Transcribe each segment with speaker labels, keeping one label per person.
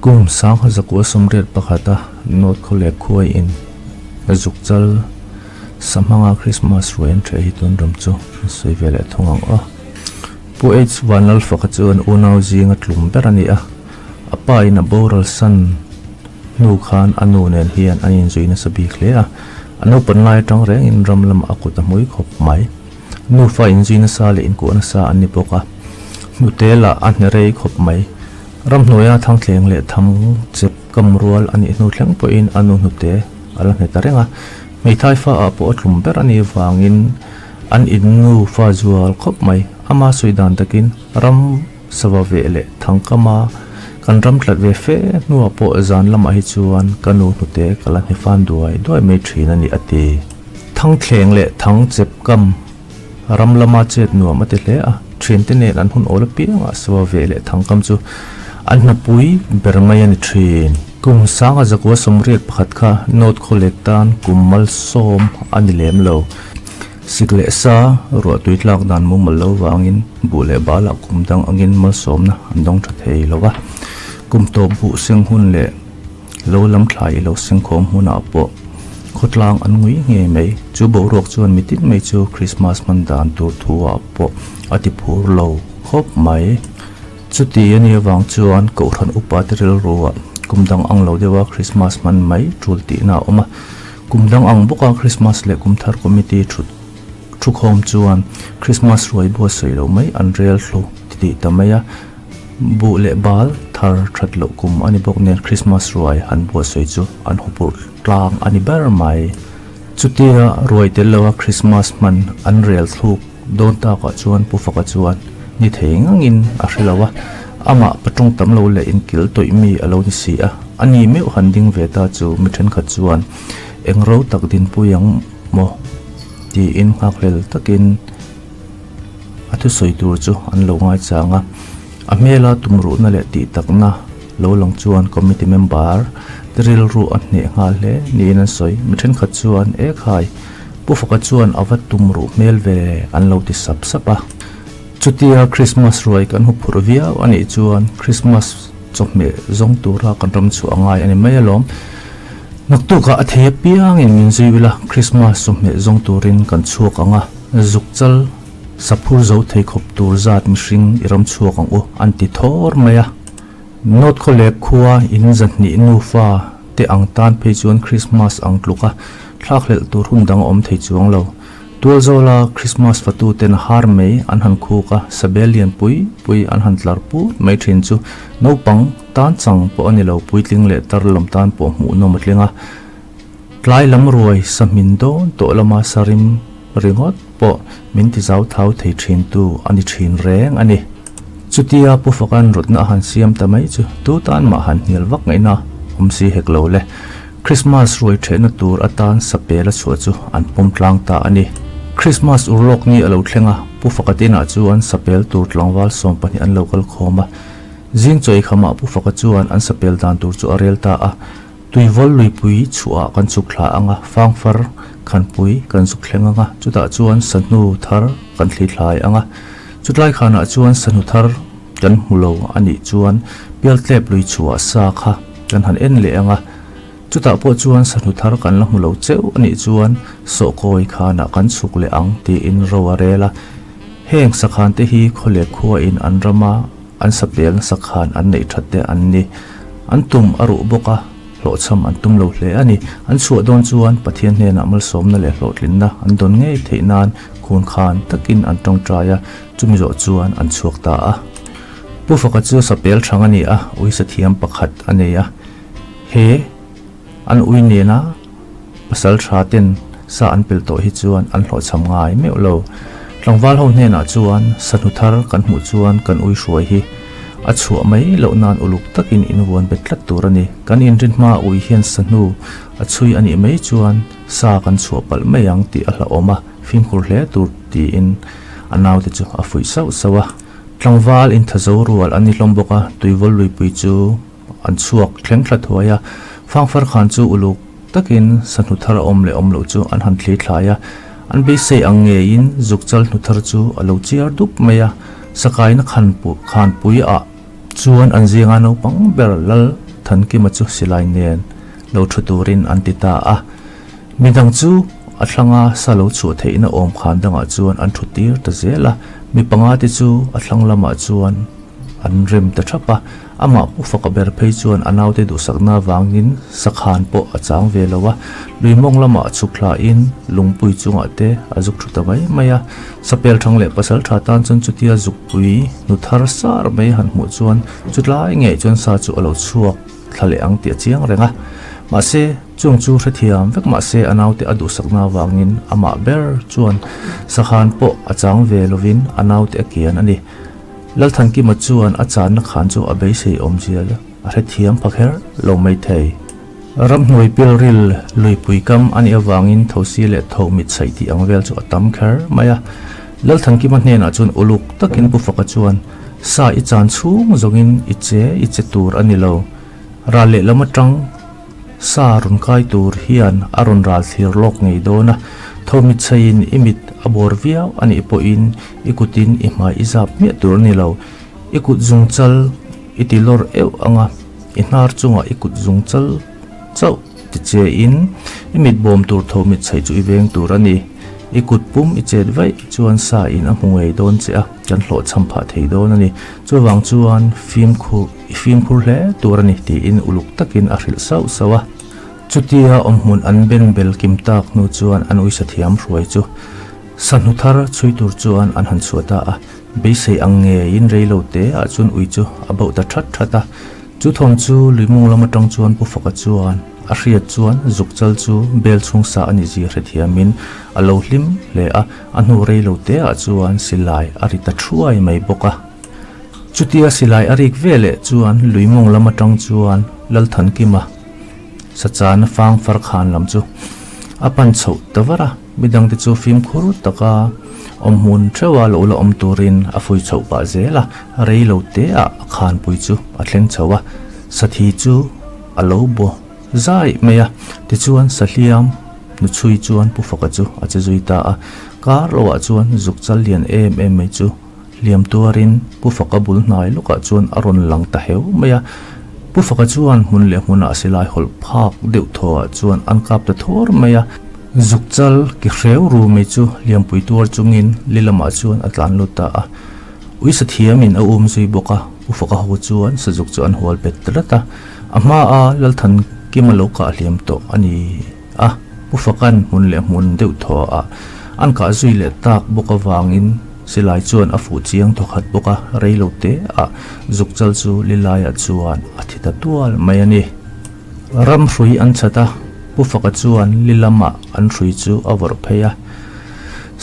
Speaker 1: Kum 1981 a North Khawlek khuaiin zukchal sa hmanga Krismas ruai an ṭheh hi tun ram chu an sawi ve leh thung ang aw. Pu H Vanlalfaka chu an unau zinga tlum ber a ni a, a pa in a boral san hnu khan a nu nen hian an inzui nasa bik hle a, a naupan lai atang rengin ram lamah a kut a hmui khawp mai. Nufa inzui nasa leh inkuah nasa an ni bawk a, hnute lah a hne rei khawp mai. Ramhnuaia thangthleng leh tham chep kam rual a nih hnu thleng pawhin a nu hnute a la hne ta reng a, hmeithai fa ah pawh a tlum ber a nih vangin an in nu fa zual khawp mai. Ama sawi dan takin ram sava veh leh thangkama kan ram tlat ve fe hnuah pawh zan lamah hi chuan ka nu hnute ka la hne fan duai duai mai thin a ni a ti. Thangthleng leh thang chep kam Ram lama chet nuam a ti hle a, thiante nen an hun awl apiangah sawa ve leh thangkam chu an hnapui ber mai a ni thin. Kum sanga zakua 81 kha North Khawlek tan kum malsawm a ni lem lo. Sik leh sa, ruahtui tlak dan mumal lo vangin buh leh balah kum dang angin malsawmna an dawng tha thei lo va. Kum tawp buh seng hun leh Lo lam thlai i lo sengkhawm hmunah pawh khawtlang an ngui ngei mai. Chu boruak chuan mitin mai chu Krismas hman dan tur thu-ah pawh a ti phur lo khawp mai. Chuti a nih avang chuan Kohhran upa te rilruah kum dang ang lo deuha Krismas hman mai tul tihna a awm a. Kum dang ang bawka Krismas leh kum thar committee thut thukhawm chuan Krismas ruai buatsaih loh mai an rel thlu titih ta mai a. Buh leh bal thar that loh kum a ni bawk nen Christmas ruai han buatsawi chu an hupurh tlang a ni ber mai. Chutia ruai tel loa Christmas hman an rel thluk dawn takah chuan Pu Faka chuan ni thei ngangin a hre lo a, amah patawng tam lo leh inkil tawih mi a lo ni si a, a ni meuh han ding ve ta chu mi thenkhat chuan eng ro tak dinpui ang maw tiin nghakhlel takin A thusawi tur chu an lo ngaichang a, a hmela tumruhna leh tih takna lo lang chuan committee member te rilru a hneh nghal hle niin an sawi. Mi thenkhat chuan, E khai, Pu Faka chuan a va tumruh hmel ve an lo ti sap sap a. Chutia Christmas ruai kan hu phurh viau a nih chuan Christmas chawhmeh zawng tura kan ram chhuah a ngai a ni mai alawm. Naktukah a thei apiangin min zui ila Christmas chawhmeh zawng turin kan chhuak ang a. Zuk chal saphur zo thei khawp tur zat mihring i ram chhuak ang u an ti thawr mai a. North Khawlek khua in zahnih nufa te ang tan phei chuan Christmas ang tluk a thlakhlelh tur hun dang a awm thei chuang lo. Tualzawla Christmas fatu ten har mai an han khuk a, sabel lian pui pui an han tlar put mai thin chu naupang tan chang pawh a ni lo, puitling leh tar lam tan pawh hmuhnawm a tling a. Tlai lam ruai sa hmin dawn tawh lama sa rim ringawt pawh min ti zau thau thei thin tu a ni thin reng a ni. Chutia Pu Faka'n rawtna a han siam ta mai chu tu tan mah han hnial vak ngaihna awm si hek lo le. Krismas ruai thehna tur atan sa pel a chhuah chu an pawm tlang ta a ni. Krismas urlawk ni a lo thleng a, Pu Faka tinah chuan sa pel tur tlangval 12 an lo kal khawm a. Zing chawi khamah Pu Faka chuan an sa pel dan tur chu a rel ta a. Tuivawl luipui chhuah kan chhuk thla ang a, fangfar khanpui kan zuk thleng ang a, chutah chuan sahnu thar kan thli thlai ang a. Chutlai khanah chuan sahnu thar kan hmu lo a nih chuan pialtlep lui chhuah sa kha kan han en leh ang a, chutah pawh chuan sahnu thar kan la hmu lo cheuh a nih chuan sawhkawi khanah kan chhuk leh ang tiin ro a rel a. Heng sakhan te hi khawlek khuain an rama An sapel nasa khan an neih that te an ni. An tum a ruh bawk a, hlawhchham an tum lo hle a ni. An chhuah dawn chuan Pathian hnenah malsawmna leh hlawhtlinna an dawn ngei theih nan khun khan takin an tawngtai a, chumi zawh chuan an chhuak ta a. Pu Faka chu sapel thang a ni a, uisa thiam pakhat a nei a. He an ui nena pasal tha ten sa an pel tawh hi chuan an hlawhchham ngai meuh lo. Tlangval ho hnenah chuan sahnu thar kan hmuh chuan kan ui hruai hi a chhuah mai loh nan uluk takin in vuan bet tlat tur a ni. Kan inrin hma ui hian sahnu a chhui a nih mai chuan sa kan chhuah palh mai ang tih a hlauhawm a, fimkhur hle tur tiin a naute chu a fuih sauh sauh a. Tlangval inthazo rual an ni hlawm bawk a, tuivawl luipui chu An chhuak thleng thla thuai a, Fangfar khan chu uluk takin sahnu thar a awm leh awm loh chu an han thli thlai a, an beisei ang ngeiin zukchal hnu thar chu a lo chiar dup mai a, sakaina khan khanpui ah chuan an zinga naupang ber lal. Lalthankima chu silai nen lo thu turin an ti ta a. Midang chu a thlanga sa lo chhuah theihna awm khan dangah chuan an thu tir ta zel a, mi panga te chu a thlang lamah chuan an rem ta thap a. Amah Pu Faka ber phei chuan a naute duhsakna avangin sakhan pawh a chang ve lo a, lui mawng lamah a chhuk thlain lungpui chungah te a zuk thu ta mai mai a. Sapel thang leh pasal tha tan chuan chutia zukpui nu thar sar mai han hmuh chuan chutlai ngei chuan sa chu a lo chhuak thla leh ang tih a chiang reng a. Mahse, chung chu hrethiam vek mahse a naute a duhsakna avangin amah ber chuan sakhan pawh a chang ve lovin a naute a kian a ni. Lalthankima chuan a channa khan chu a beisei awmzia a hrethiam pha kher lo mai thei. Ramhnuai pilril luipui kam a nih avangin thosi leh tho mit chhaih tih ang vel chu a tam kher mai a. Lalthankima hnenah chuan uluk takin Pu Faka chuan, Sa i chan chhung zawngin i che i che tur a ni lo. Ral lehlam atang sa rawn kai tur hian a rawn ral thlir lawk ngei dawn a. Tho mit chhaihin i mit a bawr viau a nih pawhin i kutin i hmai i zap hmiah tur a ni lo. I kut zungchal i ti lawr euh ang a. I hnar chungah i kut zung chal chauh ti che in i mit bawm tur tho mit chhaih chu i veng tur a ni. I kut pum i chet vaih chuan sa in a hmu ngei dawn che a, kan hlawhchham phah thei dawn a ni. Chuvang chuan fimkhur i fimkhur hle tur a ni tiin uluk takin a hrilh sauh sauh a. Chutia awmhmun an ben bel kim tak hnu chuan an uisa thiam hruai chu sahnu thar chhui tur chuan an han chhuah ta a. Beisei ang ngeiin rei lo te ah chuan ui chu a bauh ta that that a. Chu thawm chu luimung lam atang chuan Pu Faka chuan a hriat chuan zuk chal chu bel chhung sa a nih zia hrethiamin a lo hlim hle a, a hnu rei lo te ah chuan silai a ri ta thuai mai bawk a. Chutia silai a rik ve leh chuan luimung lam atang chuan Lalthankima sachana fang far khan lam chu a pan chhoh ta var a. Midangte chu fimkhur taka awmhmun theuha lo la awm turin a fui chhoh pah zel a, rei lo te ah a khanpui chu a thleng chho a, sathi chu a lo baw zai mai a, tichuan sahliam nuchhui chuan Pu Faka chu a che zui ta a, kar lohah chuan zuk chal lian em em mai chu hliam tuarin Pu Faka bul hnai lawkah chuan a rawn lang ta heu mai a, Pu Faka chuan hmun leh hmunah silai hawlh phak deuh thawhah chuan an kap ta thawr mai a, zuk chal ki hreu ru mai chu hliampui tuar chungin li lamah chuan a tlan lut ta a, ui sathiamin a um zui bawk a, Pu Faka ho chuan sazuk chu an hual bet rat a, a hmaa Lalthankima lo kah hliam tawh a ni. A, Pu Faka'n hmun leh hmun deuh thawhah an kah zui leh tak bawk avangin silai chuan a fuh chiang thawkhat bawk a, rei lo te ah zuk chal chu Lilaiah chuan a thi ta tual mai a ni. Ram hrui an chhat a, Pu Faka chuan li lamah an hrui chu a vawrh phei a,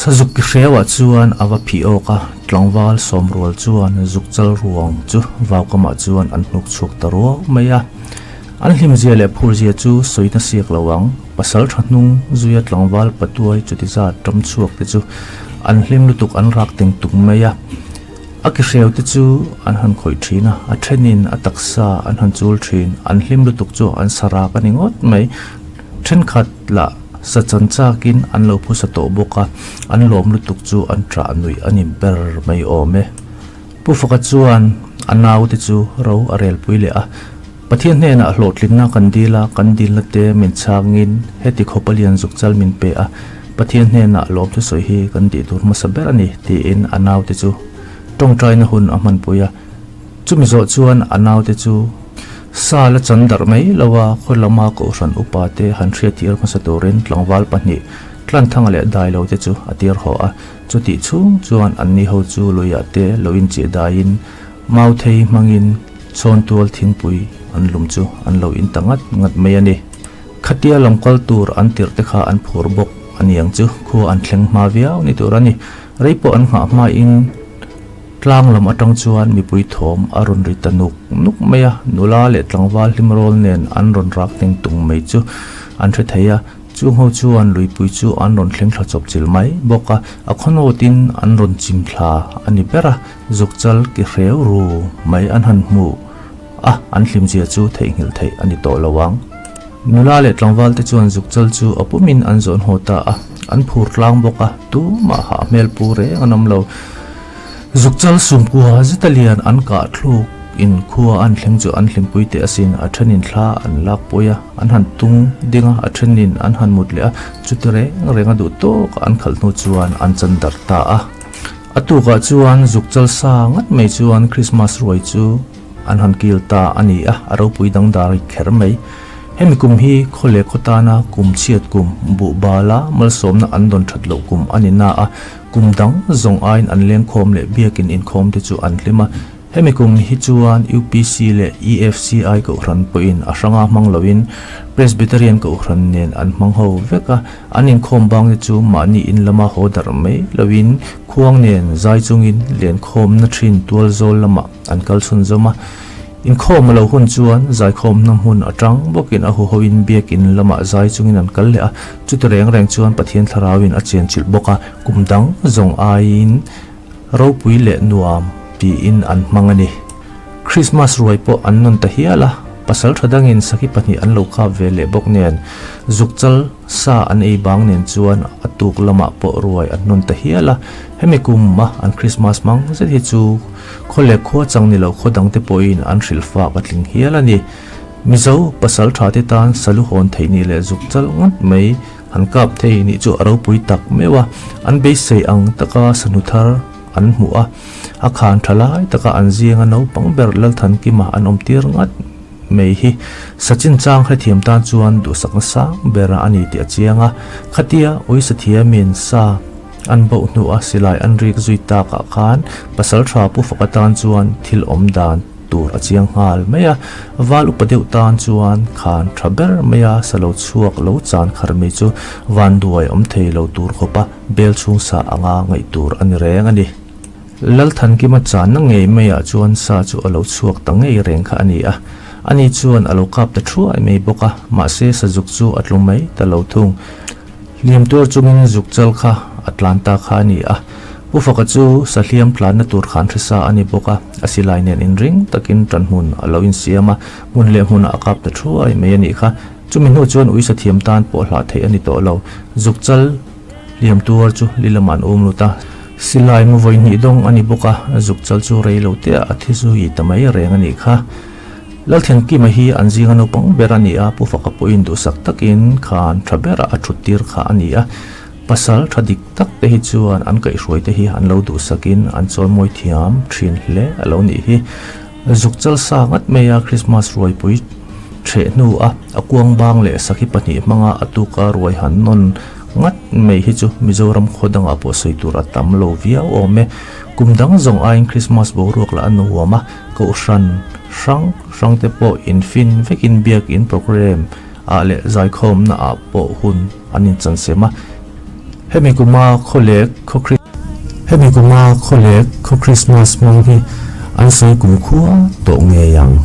Speaker 1: Sazuk ki hreuah chuan a va phih awk a, tlangval sawmrual chuan zuk chal ruang chu vaukamah chuan an hnuk chhuak ta ruau mai a. An hlimzia leh phurzia chu sawi na siak lo ang. Pasal tha hnung zuia tlangval patuai chuti zat ram chhuak te chu an hlim lutuk an rak teng tung mai a. A ki hreu te chu an han khawih thin a, a thenin a taksa an han chul thin. An hlim lutuk chu an sa rak a ni ngawt mai. Thenkhat lah sa chan chakin an lo phusa tawh bawk a, an lawm lutuk chu an ṭah nuih a ni ber mai awm e. Pu Faka chuan a naute chu ro a relpui leh a. Pathian hnenah hlawhtlinna kan dil a, kan dilna te min chhangin heti khawpa lian zuk chal min pe a, Pathian hnenah lawmthu sawi hi kan tih tur hmasa ber a ni, tiin a naute chu tawngtaina hun a hmanpui a. Chumi zawh chuan a naute chu sa la chan darh mai lo a, khaw lama kohhran upa te han hriattir hmasa turin tlangval pahnih Tlanthanga leh Dailo te chu a tir haw a. Chutih chhung chuan anni ho chu luiah te lo inchih daiin Mauthei hmangin chhawntual thingpui an lum chu an lo in ta ngat ngat mai a ni. Khatia lam kal tur an tirh te kha an phur bawk a ni ang chu, khua an thleng hma viau ni tur a ni. Rei pawh an nghah hmain tlang lam atang chuan mipui thawm a rawn ri ta nuk nuk mai a, nula leh tlangval hlim rawl nen an rawn rak teng tung mai chu an hre thei a. Chung ho chuan luipui chu an rawn thleng thla chawp chilh mai bawk a, a khawnawtin an rawn chim thla a ni ber a, zukchal ki hreu ru mai an han hmu a, an hlimzia chu theihnghilh theih a ni tawh lo ang. Nula leh tlangval te chuan zukchal chu a pumin an zawn haw ta a, an phur tlang bawk a, tumah hah hmel pu reng an awm lo. Zukchal sumkua zeta lian an kah thluk. in khua an thleng chu an hlimpui teh asin, a thenin thla an lak pui a, an han tung ding a, a thenin an han mut leh a, chuti reng reng a duh tawk a an khalh hnu chuan an chan darh ta a. A tukah chuan zuk chal sa ngat mai chuan Krismas ruai chu an han kil ta a ni a, a ropui dangdar kher mai. Hemi kum hi khaw leh khaw tana kum chhiat kum, buh bala malsawmna an dawn that loh kum a ni na a, kum dang zawng aiin an lengkhawm leh biakin inkhawm te chu an hlim a. Hemi kum hi chuan UPC leh EFCI Kohhran pawhin a hranga hmang loin Presbyterian Kohhran nen an hmang ho vek a, an inkhawm bang te chu mahni in lama haw darh mai loin khuang nen zai chungin lenkhawmna thin tual zawl lamah an kal chhunzawm a. Inkhawm a lo hun chuan zaikhawmna hmun atang bawkin a huhoin biakin lamah zai chungin an kal leh a, chuti reng reng chuan Pathian thlarauin a chenchilh bawk a, kum dang zawng aiin ropui leh nuam tiin an hmang a ni. Krismas ruai pawh an nawn ta hial a, pasal tha dangin sakhi pahnih an lo kap ve leh bawk nen, zukchal sa an ei bang nen chuan a tuk lamah pawh ruai an nawn ta hial a. Hemi kum a an Krismas hmang zet hi chu khaw leh khua chang ni lo khaw dangte pawhin an hrilhfak a tling hial a ni. Mizo pasal tha te tan salu hawn theih nih leh zukchal ngat mai An kap thei nih chu a ropui tak meuh a, an beisei ang taka sahnu thar an hmuh a, a khan tha lai taka an zinga naupang ber Lalthankima an awm tir ngat mai hi Sachin chang hrethiam tan chuan duhsakna sang ber a ni tih a chiang a, khatia Uisathiamin sa an boh hnuah silai an rik zui takah khan Pasaltha Pu Faka tan chuan thil awm dan tur a chiang nghal mai a, val upa deuh tan chuan khan tha ber mai a, sa lo chhuak lo chan khar mai chu van duai awm thei lo tur khawpa bel chhung sa anga ngaih tur a ni reng a ni. Lalthankima channa ngei maiah chuan sa chu a lo chhuak ta ngei reng kha a ni a, ani chuan a lo kap ta thuai mai bawk a, mahse sazuk chu a tlu mai ta lo thung. Hliam tuar chungin zuk chal kha a tlan ta kha a ni a, Pu Faka chu sahliam tlanna tur khan hrisa a ni bawk a, a silai nen inring takin ṭanhmun a lo insiam a, hmun leh hmunah a kap ta thuai mai a nih kha. Chumi hnu chuan ui sathiam tan pawh hlah theih a ni tawh lo. Zuk chal hliam tuar chu li lamah an um lut a, silai mu vawi hnih dawng a ni bawk a, zuk chal chu rei lo teah a thi zui ta mai reng a nih kha. Lalthiankima hi an zinga naupang ber a ni a, Pu Faka pawhin duhsak takin khan tha berah a thut tir kha a ni a. Pasal tha dik tak te hi chuan an kaihhruai te hi an lo duhsakin an chawimawi thiam thin hle a lo nih hi. Zuk chal sa ngat mai a Krismas ruaipui theh hnu a a kuang bang leh sakhi pahnih hmanga a tuka ruai han nawn ngat mai hi chu Mizoram khaw dangah pawh sawi tur a tam lo viau awm e. Kum dang zawng aiin Krismas boruak lah a nuam a. Kohhran hrang hrang te pawh infin vekin biakin programme ah leh zaikhawmna ah pawh hun an inchansem a. Hemi kuma khawlek khaw Hemi kuma khawlek khaw Krismas hmang hi an sawi kumkhua tawh ngei ang.